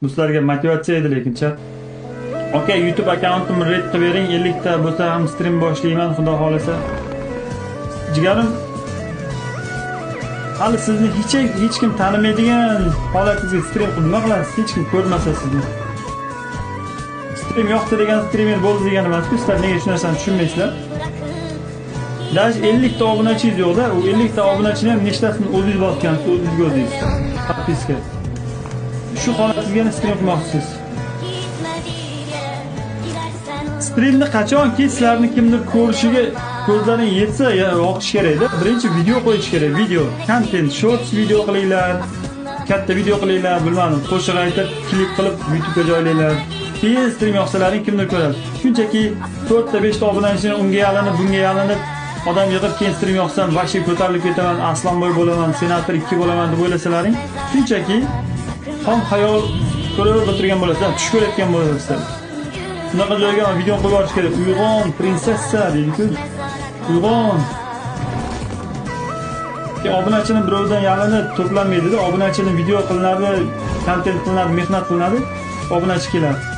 Bu sizlarga motivatsiya edi lekincha. Okey, YouTube akkauntimni red qilib bering, 50 ta bo'lsa ham stream boshlayman, xudo xolasa. Jigarim, hali sizni hech kim tanimaydigan holatingizga stream qilib nima qilasiz? Hech kim ko'rmasa sizni. Stream yoqdi degan streamer bo'ldi degani emas-ku, sizlar nega shu narsani tushunmaysizlar? Даже 50 ta obunachingiz yo'q-da, u 50 ta obunachini ham nechtasini o'zingiz bosgansiz, o'zingizga o'zingiz. Подписка. Shu holatingizga stream qilmoqchisiz. Streamni qachonki sizlarni kimdir ko'rishiga ko'zlaring yetsa, yoqish kerak-da. Birinchi video qo'yish kerak, video, kontent, shorts video qilinglar, katta video qilinglar, bilmadim, qo'shiq aytib, klip qilib YouTube'ga joylanglar. Keyin stream yoqsalaring kimdir ko'radi. Shunchaki 4 ta 5 ta obunachini unga yalinib, bunga yalinib odam yig'ib keyin stream yoqsam, vahshiy ko'tarilib ketaman, Aslonboy bo'laman, senator 2 bo'laman deb o'ylasalaring, shunchaki xom xayol ko'rib o'tirgan bo'lasizlar, tush ko'rayotgan bo'lasizlar. Shunaqa joyga video qo'yib yuborish kerak. Uyg'on, prinsessa deydi-ku. Uyg'on. Keyin obunachini birovdan yalinib to'planmaydi-da, obunachini video qilinadi, kontent qilinadi, mehnat qilinadi, obunachi keladi.